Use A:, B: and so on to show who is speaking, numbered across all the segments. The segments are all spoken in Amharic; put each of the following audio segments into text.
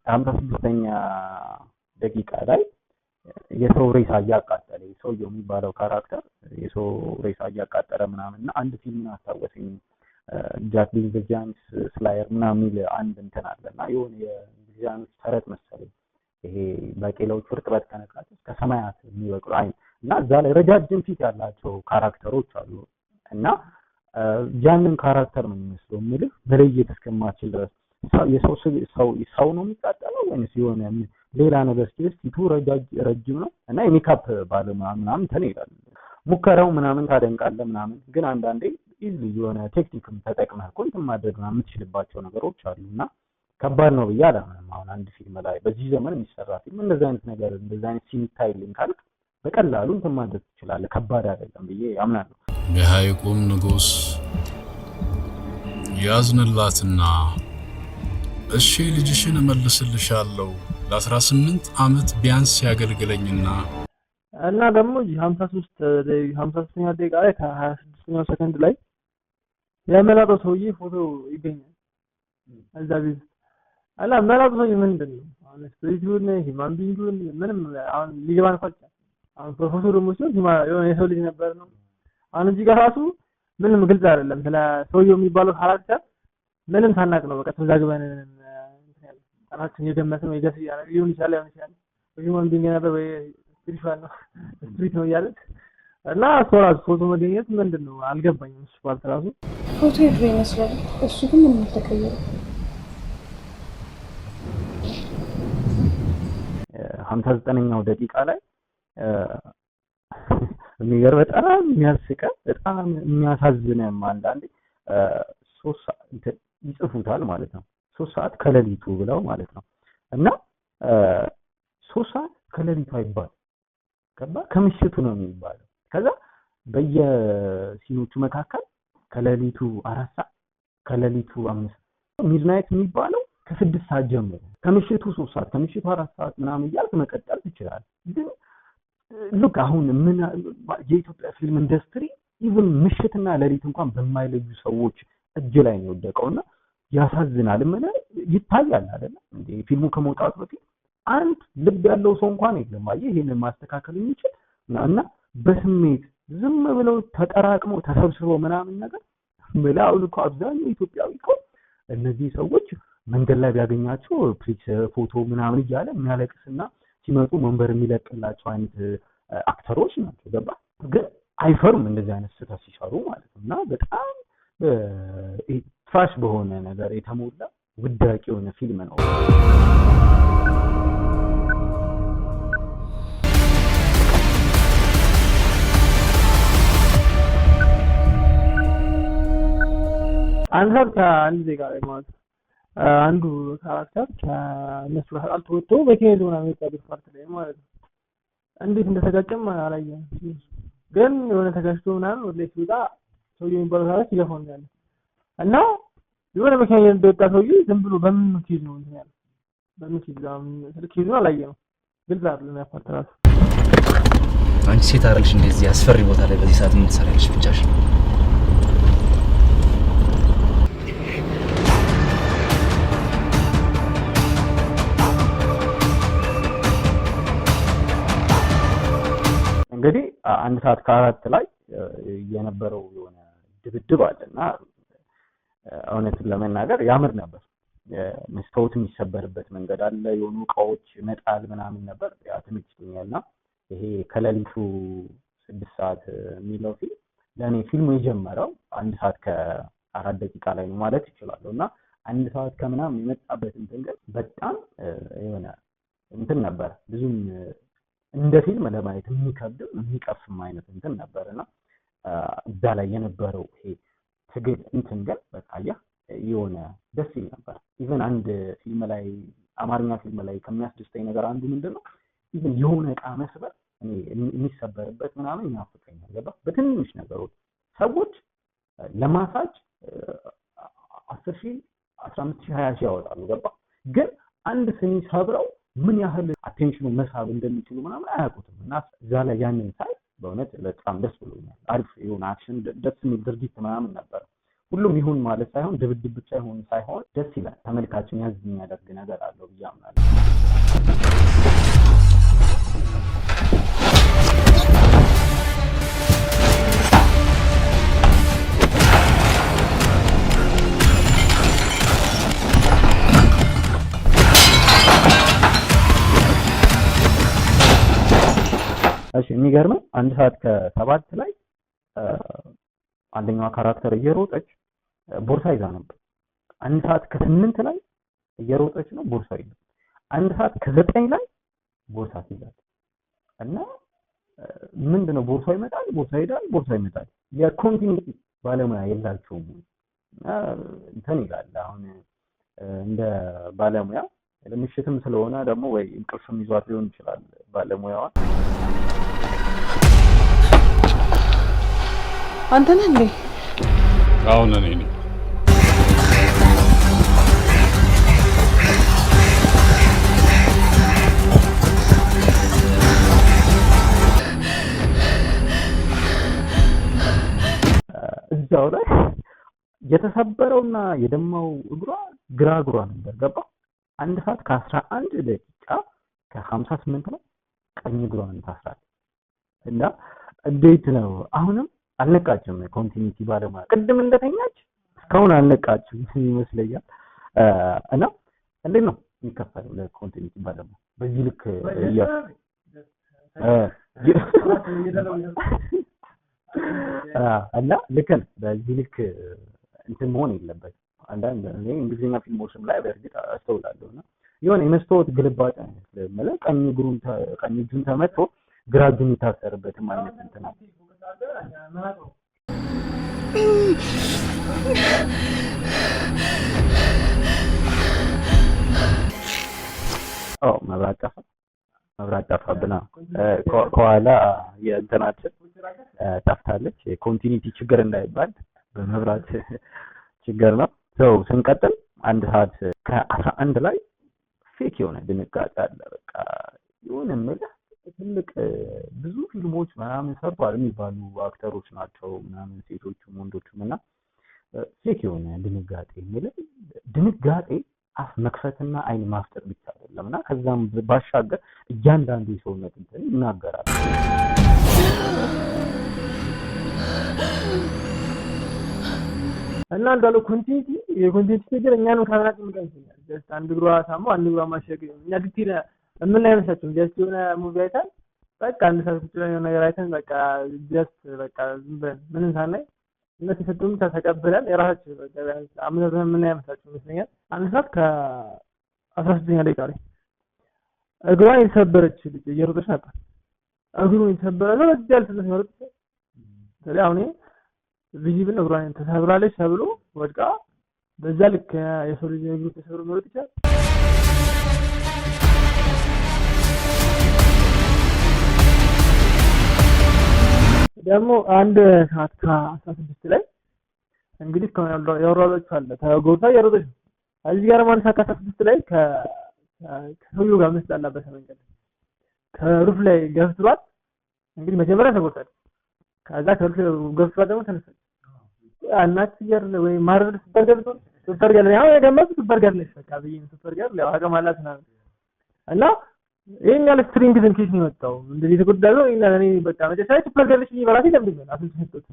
A: 56ኛ ደቂቃ ላይ የሰው ሬሳ እያቃጠለ፣ ሰውየው የሚባለው character የሰው ሬሳ እያቃጠለ ምናምን እና አንድ ፊልምን አስታወሰኝ። Jack the Giant Slayer ምናምን የሚል አንድ እንትን አለ እና የሆነ የእንግሊዝያኖች ተረት መሰለኝ፣ ይሄ ባቄላዎቹ እርጥበት ከነካቸው እስከ ሰማያት የሚበቅሉ አይነት እና እዛ ላይ ረጃጅም ፊት ያላቸው character ኦች አሉ እና ያንን character ነው የሚመስለው የምልህ፣ መለየት እስከማችል ድረስ የሰው ሰው ሰው ነው የሚቃጠለው ወይንስ የሆነ ሌላ ነገር እስኪ ፊቱ ረጅም ነው እና የሜካፕ ባለሙያ ምናምን እንትን ይላል። ሙከራው ምናምን ታደንቃለህ ምናምን፣ ግን አንዳንዴ easily የሆነ ቴክኒክም ተጠቅመህ እኮ እንትን ማድረግ ምናምን የምትችልባቸው ነገሮች አሉ እና ከባድ ነው ብዬ አላምንም። አሁን አንድ ፊልም ላይ፣ በዚህ ዘመን የሚሰራ ፊልም እንደዚህ አይነት ነገር፣ እንደዚህ አይነት scene ይታይልኝ ካልክ በቀላሉ እንትን ማድረግ ትችላለህ። ከባድ አይደለም ብዬ አምናለሁ።
B: የሐይቁም ንጉሥ ያዝንላትና እሺ ልጅሽን እመልስልሻለሁ፣ ለ18 ዓመት ቢያንስ ያገልግለኝና
C: እና ደግሞ 53ኛ ደቂቃ ላይ ከ26ኛው ሰከንድ ላይ የመላጠው ሰውዬ ፎቶ ይገኛል እዛ ቤት። እና መላጠው ሰውዬ ምንድን ነው? አሁን spirit ኡን human being ኡን ምንም አሁን ሊገባን እኮ አልቻለም። አሁን በፎቶ ደግሞ ሲሆን የሆነ የሰው ልጅ ነበር ነው። አሁን እዚህ ጋር ራሱ ምንም ግልጽ አይደለም። ስለ ሰውየው የሚባለው character ምንም ሳናቅ ነው በቃ ተወዛግበን እንትን ያለው፣ ራሳችን የገመትን ወይ guess እያደረግን ሊሆን ይችላል፣ ላይሆን ይችላል፣ ወይ human being ነበር ወይ spiritual ነው፣ spirit ነው እያለን እና እሱ ራሱ ፎቶ መገኘት ምንድን ነው አልገባኝም። እሱ part ራሱ
D: ፎቶ የድሮ ይመስላል። እሱ ግን ምንም አልተቀየረም።
A: 59ኛው ደቂቃ ላይ የሚገርም፣ በጣም የሚያስቀ፣ በጣም የሚያሳዝንም፣ አንዳንዴ 3 ሰዓት እንትን ይጽፉታል ማለት ነው። 3 ሰዓት ከሌሊቱ ብለው ማለት ነው። እና 3 ሰዓት ከሌሊቱ አይባልም። ገባ? ከምሽቱ ነው የሚባለው። ከዛ በየ scene ኦቹ መካከል ከሌሊቱ 4 ሰዓት፣ ከሌሊቱ 5፣ midnight የሚባለው ከ6 ሰዓት ጀምሮ፣ ከምሽቱ 3 ሰዓት፣ ከምሽቱ 4 ሰዓት ምናምን እያልክ መቀጠል ትችላለህ። ግን look፣ አሁን ምን የኢትዮጵያ ፊልም ኢንዱስትሪ even ምሽትና ሌሊት እንኳን በማይለዩ ሰዎች እጅ ላይ ነው የወደቀው እና ያሳዝናል። ምን ይታያል አይደለ እንዴ? ፊልሙ ከመውጣቱ በፊት አንድ ልብ ያለው ሰው እንኳን የለም። አየህ፣ ይሄንን ማስተካከል የሚችል እና በስሜት ዝም ብለው ተጠራቅመው ተሰብስበው ምናምን ነገር ምላ አሁን እኮ አብዛኛው ኢትዮጵያዊ እኮ እነዚህ ሰዎች መንገድ ላይ ቢያገኛቸው please ፎቶ ምናምን እያለ የሚያለቅስና ሲመጡ ወንበር የሚለቅላቸው አይነት actor ኦች ናቸው። ገባ? ግን አይፈሩም እንደዚህ አይነት ስህተት ሲሰሩ ማለት ነው። እና በጣም trash በሆነ ነገር የተሞላ ውዳቂ የሆነ ፊልም ነው።
C: አንድ ሰዓት ከአንድ ዜጋ ላይ ማለት ነው። አንዱ character ከእነሱ ጋር ተጣልቶ ወጥቶ መኪና ይዞ ምናምን የወጣበት part ላይ ማለት ነው። እንዴት እንደተጋጨም አላየንም። ግን የሆነ ተጋጭቶ ምናምን ወደ ላይ ሲወጣ ሰውዬው የሚባለው character ይገፋው እንዳለ እና የሆነ መኪና ይዞ እንደወጣ ሰውዬ ዝም ብሎ በምን case ነው እንትን ያለው? በምን case? አሁን ስለ case ኡን አላየነውም። ግልጽ አይደለም ያ part ራሱ።
E: አንቺ ሴት አይደለሽ እንደዚህ አስፈሪ ቦታ ላይ በዚህ ሰዓት ምን ትሰሪያለሽ ብቻሽን?
A: እንግዲህ 1 ሰዓት ከ4 ላይ የነበረው የሆነ ድብድብ አለ እና እውነቱን ለመናገር ያምር ነበር። መስታወት የሚሰበርበት መንገድ አለ፣ የሆኑ እቃዎች መጣል ምናምን ነበር። ያ ተመችቶኛል። እና ይሄ ከሌሊቱ 6 ሰዓት የሚለው ፊልም ለእኔ ፊልሙ የጀመረው 1 ሰዓት ከ4 ደቂቃ ላይ ነው ማለት ይችላለሁ። እና 1 ሰዓት ከምናምን የመጣበት እንትን ግን በጣም የሆነ እንትን ነበር፣ ብዙም እንደ ፊልም ለማየት የሚከብድም የሚቀፍም አይነት እንትን ነበር። እና እዛ ላይ የነበረው ይሄ ትግል እንትን ግን በቃ አየህ የሆነ ደስ ይል ነበር። Even አንድ ፊልም ላይ፣ አማርኛ ፊልም ላይ ከሚያስደስተኝ ነገር አንዱ ምንድን ነው? Even የሆነ እቃ መስበር፣ እኔ የሚሰበርበት ምናምን ይናፍቀኛል። ገባ? በትንንሽ ነገሮች ሰዎች ለማሳጅ 10,000፣ 15,000፣ 20,000 ያወጣሉ። ገባ? ግን አንድ ስኒ ሰብረው ምን ያህል attention ኑ መሳብ እንደሚችሉ ምናምን አያውቁትም። እና እዛ ላይ ያንን ሳይ በእውነት በጣም ደስ ብሎኛል። አሪፍ የሆነ action፣ ደስ የሚል ድርጊት ምናምን ነበር። ሁሉም ይሁን ማለት ሳይሆን ድብድብ ብቻ ይሁን ሳይሆን ደስ ይላል። ተመልካችን ያዝ የሚያደርግ ነገር አለው ብዬ አምናለሁ። እሺ፣ የሚገርመው 1 ሰዓት ከ7 ላይ አንደኛዋ character እየሮጠች ቦርሳ ይዛ ነበር። 1 ሰዓት ከ8 ላይ እየሮጠች ነው፣ ቦርሳ ይዛ። 1 ሰዓት ከ9 ላይ ቦርሳ ትይዛለች። እና ምንድነው፣ ቦርሳው ይመጣል፣ ቦርሳ ይሄዳል፣ ቦርሳ ይመጣል። የ continuity ባለሙያ የላቸውም። እና እንትን ይላል፣ አሁን እንደ ባለሙያ ምሽትም ስለሆነ ደግሞ ወይ እንቅልፍም ይዟት ሊሆን ይችላል ባለሙያዋ።
D: አንተ ነህ እንዴ?
B: አሁን እኔ ነኝ።
A: እዛው ላይ የተሰበረውና የደማው እግሯ ግራ እግሯ ነበር። ገባ፣ 1 ሰዓት ከ11 ደቂቃ ከ58 ላይ ቀኝ እግሯን ታስራለች። እና እንዴት ነው፣ አሁንም አልነቃችም። Continuity ባለሙያ ቅድም እንደተኛች እስካሁን አልነቃችም ይመስለኛል። እና እንዴት ነው የሚከፈለው ለ continuity ባለሙያ በዚህ ልክ እና ልክ ነህ። በዚህ ልክ እንትን መሆን የለበትም። አንዳንድ እኔ እንግሊዝኛ ፊልሞችም ላይ በእርግጥ አስተውላለሁ እና የሆነ የመስታወት ግልባጭ አይነት የምልህ ቀኝ እጁን ተመቶ ግራ እጁን የሚታሰርበትም አይነት እንትን አለ። አዎ፣ መብራት ጠፋ፣ መብራት ጠፋብና ከኋላ የእንትናችን ጠፍታለች። የ continuity ችግር እንዳይባል በመብራት ችግር ነው። So ስንቀጥል 1 ሰዓት ከ11 ላይ fake የሆነ ድንጋጤ አለ። በቃ የሆነ የምልህ ትልቅ ብዙ ፊልሞች ምናምን ሰርቷል የሚባሉ actor ኦች ናቸው ምናምን፣ ሴቶቹም ወንዶቹም፣ እና fake የሆነ ድንጋጤ፣ የምልህ ድንጋጤ አፍ መክፈትና አይን ማፍጠጥ ብቻ አይደለም እና ከዛም ባሻገር እያንዳንዱ የሰውነት እንትን ይናገራል።
C: እና እንዳለው continuity የ continuity ነገር እኛንም ካሜራ ቅምጣ ይችላል። Just አንድ እግሯ ታሞ አንድ እግሯ ማሸግ እኛ detail የምናይ አይመስላችሁም። Just የሆነ movie አይተን በቃ አንድ ሰዓት ቁጭ ብለን የሆነ ነገር አይተን በቃ just በቃ ዝም ብለን ምንም ሳናይ እነሱ የሰጡን ብቻ ተቀብለን የራሳችን በቃ ቢያንስ አመዛዝነን የምናይ አይመስላችሁም ይመስለኛል። 1 ሰዓት ከ16ኛ ደቂቃ ላይ እግሯን የተሰበረች ልጅ እየሮጠች ነበር። እግሩን የተሰበረ ሰው በዚህ ያህል ፍጥነት መሮጥ ይችላል? ስለዚህ አሁን visible እግሯን ተሰብራለች ተብሎ ወድቃ በዛ ልክ የሰው ልጅ እግሩ ተሰብሮ መሮጥ ይችላል? ደግሞ 1 ሰዓት ከ16 ላይ እንግዲህ እስካሁን ያወራኋችሁ አለ፣ ተጎድታ እየሮጠች ነው። እዚህ ጋር ደግሞ 1 ሰዓት ከ16 ላይ ከሰውየው ጋር የምትጣላበት መንገድ ከ roof ላይ ገፍትሯት፣ እንግዲህ መጀመሪያ ተጎድታለች። ከዛ ከ roof ላይ ገፍትሯት ደግሞ ተነሳች። እናት girl ወይ ማርቨል super girl ትሆን፣ super girl ያው የገመቱት super girl ነች በቃ ብዬ ነው። Super girl ያው አቅም አላት ምናምን እና ይሄን ያህል strength ከየት ነው የመጣው? እንደዚህ የተጎዳ ሰው ይሄን ያህል እኔ በቃ መጨረሻ ላይ super girl ነች ብዬ በራሴ ደምድሜያለሁ። አፍንጫ ሰጡት።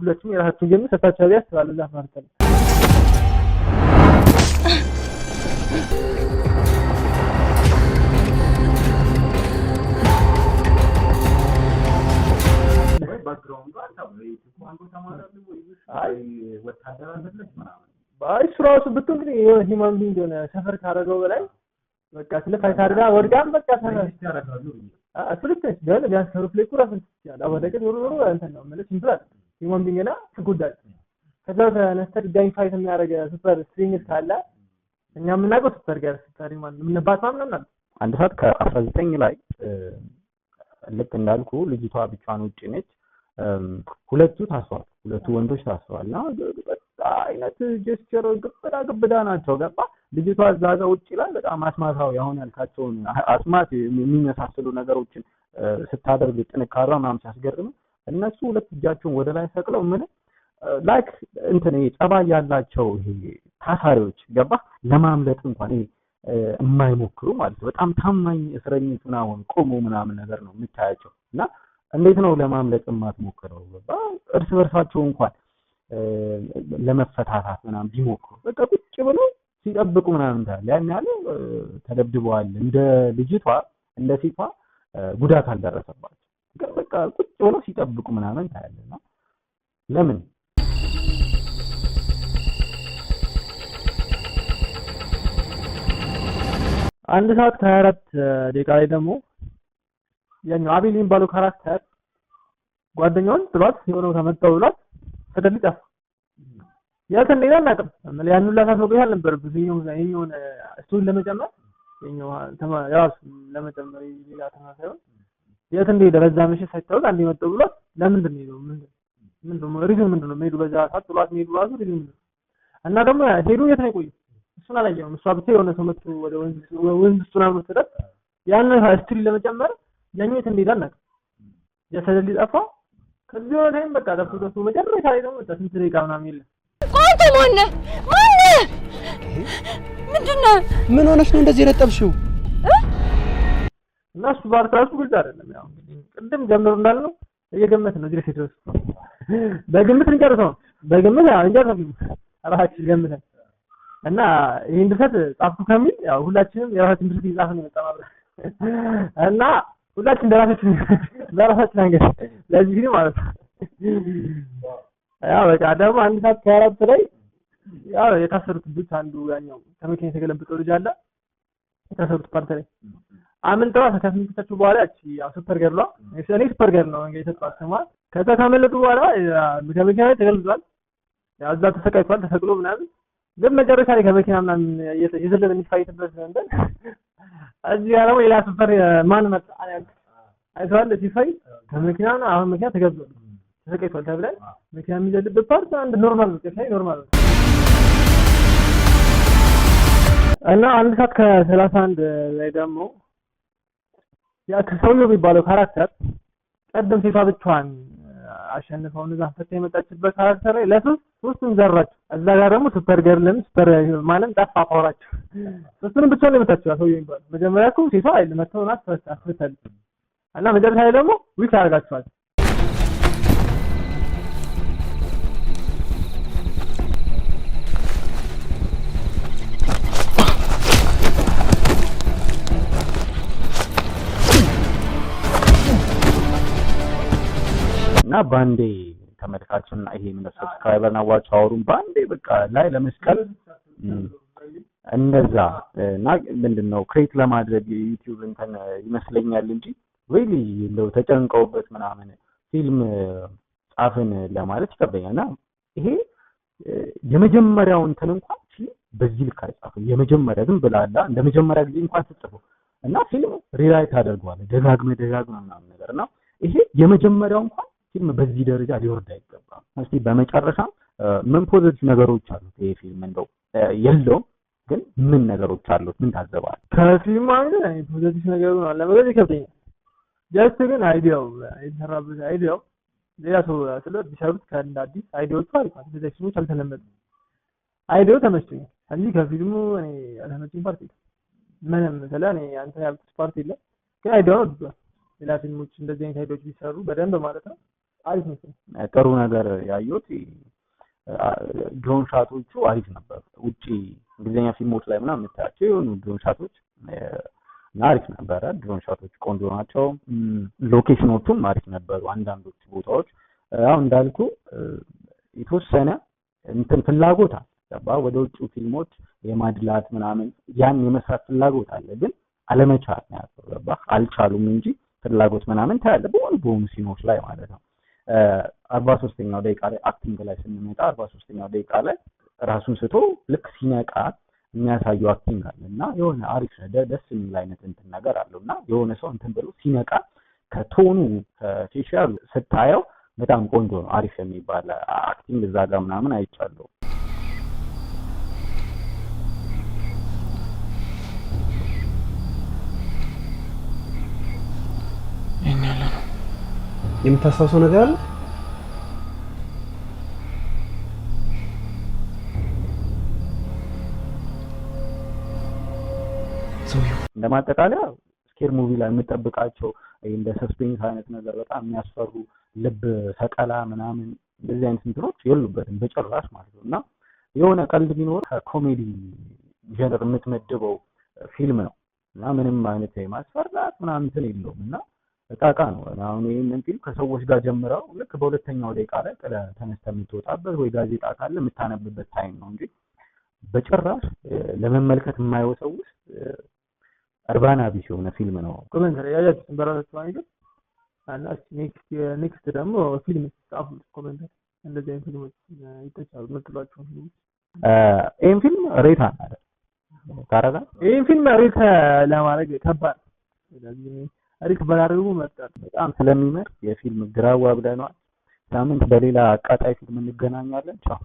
C: ሁለቱም የራሳቸውን ግምት ሰጥታችኋል ብዬ አስባለሁ። እዛ part ላይ
A: አይ፣ ወታደር አይደለች ምናምን።
C: አይ፣ እሱ ራሱ ብትሆን ግን የሆነ human being የሆነ suffer ካደረገው በላይ በቃ ስለ fight አድርጋ ወድቃም በቃ
A: ያደርጋሉ ብዬ
C: እሱ ልክ ነች። ግን ቢያንስ ከ roof ላይ እኮ ራስን ትችላለህ። አወዳደቅ ዞሮ ዞሮ እንትን ነው የምልህ፣ simple አይደለም። Human being እና ትጎዳለህ። ከዛ ተነስተህ ድጋሚ fight የሚያደርግ super strength ካለ እኛ የምናውቀው super girl፣ super human ምን ባትማን ምናምን አለ።
A: 1 ሰዓት ከ19 ላይ ልክ እንዳልኩ ልጅቷ ብቻዋን ውጭ ነች። ሁለቱ ታስረዋል። ሁለቱ ወንዶች ታስረዋል እና በቃ አይነት gesture ግብዳ ግብዳ ናቸው። ገባ፣ ልጅቷ እዛ ጋር ውጭ ላይ በጣም አስማታዊ አሁን ያልካቸውን አስማት የሚመሳሰሉ ነገሮችን ስታደርግ ጥንካሬዋ ምናምን ሲያስገርም እነሱ ሁለት እጃቸውን ወደ ላይ ሰቅለው ምን Like እንትን ይሄ ጸባይ ያላቸው ይሄ ታሳሪዎች ገባ ለማምለጥ እንኳን ይሄ የማይሞክሩ ማለት ነው። በጣም ታማኝ እስረኞች ምናምን ቆሙ ምናምን ነገር ነው የምታያቸው። እና እንዴት ነው ለማምለጥ የማትሞክረው? ገባ እርስ በርሳቸው እንኳን ለመፈታታት ምናምን ቢሞክሩ በቃ ቁጭ ብለው ሲጠብቁ ምናምን ታያለህ። ያን ያህል ተደብድበዋል። እንደ ልጅቷ እንደ ሴቷ ጉዳት አልደረሰባቸው፣ ግን በቃ ቁጭ ብለው ሲጠብቁ ምናምን ታያለህ። እና ለምን
C: 1 ሰዓት ከ24 ደቂቃ ላይ ደግሞ ያኛው አቤል የሚባለው character ጓደኛውን ጥሏት የሆነ ቦታ መጣው ብሏት suddenly ጠፋ። የት እንደሄደ አናውቅም። ያን ሁላ ሰዓት መቆየት አልነበረበትም። ይኸኛውን story ለመጨመር ይኸኛው የራሱ ለመጨመር ሌላ ተመሳሳይ የት እንደሄደ በዛ ምሽት ሳይታወቅ አንዴ መጣው ብሏት ለምንድን ነው የሄደው? ምንድን ነው reason ምንድን ነው መሄዱ? በዛ ሰዓት ጥሏት መሄዱ ራሱ reason ምንድን ነው? እና ደግሞ ሄዱ የት ነው የቆየው? እሱን አላየነውም። እሷ ብቻ የሆነ ሰው መጥቶ ወደ ወንዝ ውስጥ ምናምን ወሰዳት። ያን story ለመጨመር ያኛው የት እንደሄደ አናውቅም። የ suddenly ጠፋ። ከዚህ የሆነ time በቃ ጠፍቶ ጠፍቶ መጨረሻ ላይ ደግሞ ስንት ደቂቃ ምናምን የለም።
D: ቆይ አንተ ማነህ? ማነህ? ምንድን ነህ?
F: ምን ሆነሽ ነው እንደዚህ የረጠብሽው?
C: እና እሱ part ራሱ ግልጽ አይደለም። ያው እንግዲህ ቅድም ጀምሮ እንዳልነው እየገመትን ነው እዚህ ድረስ የደረስነው። በግምት እንጨርሰው፣ በግምት ያው እንጨርሰው ራሳችን ገምተን። እና ይሄን ድርሰት ጻፍኩ ከሚል ያው ሁላችንም የራሳችን ድርሰት እየጻፍን ነው የመጣነው አብረን። እና ሁላችን በራሳችን አንገት ለዚህ ፊልም ማለት ነው። ያው በቃ ደግሞ 1 ሰዓት ከ24 ላይ ያው የታሰሩት ልጆች አንዱ ያኛው ከመኪና የተገለበጠው ልጅ አለ። የታሰሩት part ላይ አምልጠዋ ከስምንታችሁ በኋላ ያቺ ያው super girl ዋ፣ እኔ super girl ነው እንግዲህ የሰጧት ስሟ። ከዛ ካመለጡ በኋላ ከመኪና ላይ ተገልብጧል። ያው እዛ ተሰቃይቷል ተሰቅሎ ምናምን፣ ግን መጨረሻ ላይ ከመኪና ምናምን የዘለለ የሚፋይትበት እንትን እዚህ ጋር ደግሞ ሌላ super man መጣ። አይተዋል ሲፋይት ከመኪና ነው። አሁን መኪና ተገልብጧል ተሰቃይቷል ተብለን መኪና የሚዘልበት part አንድ normal ነው፣ ላይ normal ነው። እና 1 ሰዓት ከ31 ላይ ደግሞ ያ ከሰውየው የሚባለው character ቀደም ሴቷ ብቻዋን አሸንፈው እነዛን ፈታ የመጣችበት character ላይ ለሶስት ሶስቱን ዘራቸው። እዛ ጋር ደግሞ super girl ም super man ም ጠፋ power ኣቸው። ሶስቱንም ብቻዋን ነው የመታቸው ያ ሰውየው የሚባለው። መጀመሪያ እኮ ሴቷ አይደል መተውና አስፈታለች እና መጨረሻ ላይ ደግሞ weak አደርጋቸዋል።
A: እና ባንዴ ተመልካችንና ይሄ ምን subscriber እና watch hour ኡን ባንዴ በቃ ላይ ለመስቀል እንደዛ እና ምንድነው create ለማድረግ ዩቲዩብ እንትን ይመስለኛል እንጂ really እንደው ተጨንቀውበት ምናምን ፊልም ጻፍን ለማለት ይከብደኛል። እና ይሄ የመጀመሪያው እንትን እንኳን ፊልም በዚህ ልክ አይጻፍም። የመጀመሪያ ዝም ብላላ እንደ መጀመሪያ ጊዜ እንኳን ስትጽፈው እና ፊልም rewrite ታደርገዋለህ ደጋግመህ ደጋግመህ ምናምን ነገር እና ይሄ የመጀመሪያው እንኳን ፊልም በዚህ ደረጃ ሊወርድ አይገባም። እስቲ በመጨረሻ ምን positive ነገሮች አሉት ይሄ ፊልም? እንደው የለውም ግን ምን ነገሮች አሉት? ምን ታዘባል?
C: ከፊልሙ አንግል እኔ positive ነገሩ ነው ለመግለጽ ይከብደኛል። Just ግን idea ው የተሰራበት idea ው ሌላ ሰው ስለ ቢሰሩት ከእንደ አዲስ idea ዎቹ አሪፍ ናቸው። እንደዚህ ፊልሞች አልተለመዱም። Idea ው ተመችቶኛል እንጂ ከፊልሙ እኔ ያልተመቸኝ part የለም። ምንም ስለ እኔ አንተ ያልኩት part የለም፣ ግን idea ውን ወድጄዋለሁ። ሌላ ፊልሞች እንደዚህ አይነት idea ዎች ቢሰሩ በደንብ ማለት ነው አሪፍ ነው።
A: ጥሩ ነገር ያየሁት drone shot ኦቹ አሪፍ ነበሩ። ውጪ እንግሊዝኛ ፊልሞች ላይ ምናምን የምታያቸው የሆኑ drone shot ኦች እና አሪፍ ነበረ። Drone shot ኦች ቆንጆ ናቸው። Location ኦቹም አሪፍ ነበሩ። አንዳንዶቹ ቦታዎች አሁን እንዳልኩ የተወሰነ እንትን ፍላጎት አለ። ገባ ወደ ውጭ ፊልሞች የማድላት ምናምን ያን የመስራት ፍላጎት አለ፣ ግን አለመቻል ነው ያለው። ገባ አልቻሉም እንጂ ፍላጎት ምናምን ታያለህ በሆኑ በሆኑ scene ኦች ላይ ማለት ነው። 43ኛው ደቂቃ ላይ acting ላይ ስንመጣ 43ኛው ደቂቃ ላይ ራሱን ስቶ ልክ ሲነቃ የሚያሳዩ acting አለ እና የሆነ አሪፍ ደስ የሚል አይነት እንትን ነገር አለው እና የሆነ ሰው እንትን ብሎ ሲነቃ ከ tone ኡ ከ facial ኡ ስታየው በጣም ቆንጆ ነው። አሪፍ የሚባል acting እዛ ጋር ምናምን አይቻለሁ።
F: ይሄን ያለ ነው። የምታስታውሰው ነገር አለ?
E: ሰውየው
A: እንደ ማጠቃለያ scary movie ላይ የምጠብቃቸው እንደ suspense አይነት ነገር፣ በጣም የሚያስፈሩ ልብ ሰቀላ ምናምን እንደዚህ አይነት እንትኖች የሉበትም በጭራሽ ማለት ነው። እና የሆነ ቀልድ ቢኖር ከ comedy genre የምትመድበው ፊልም ነው እና ምንም አይነት የማስፈራት ምናምን እንትን የለውም እና እቃ እቃ ነው። አሁን ይህንን ፊልም ከሰዎች ጋር ጀምረው ልክ በሁለተኛው ደቂቃ ላይ ጥለህ ተነስተህ የምትወጣበት ወይ ጋዜጣ ካለ የምታነብበት time ነው እንጂ በጭራሽ ለመመልከት የማይወሰውስ እርባና ቢስ የሆነ ፊልም ነው።
C: Comment ላይ ያያችሁትን በራሳችሁ አይደል? እና next ደግሞ ፊልም ጻፉ comment ላይ፣ እንደዚህ አይነት ፊልሞች ይተቻሉ የምትሏቸውን ፊልሞች።
A: ይህን ፊልም rate አናደርግም ታረጋለህ?
C: ይህን ፊልም rate ለማድረግ ከባድ፣ ስለዚህ rate ባላደርጉ እመርጣለሁ።
A: በጣም ስለሚመር የፊልም ግራዋ ብለነዋል። ሳምንት በሌላ አቃጣይ ፊልም እንገናኛለን። ቻው።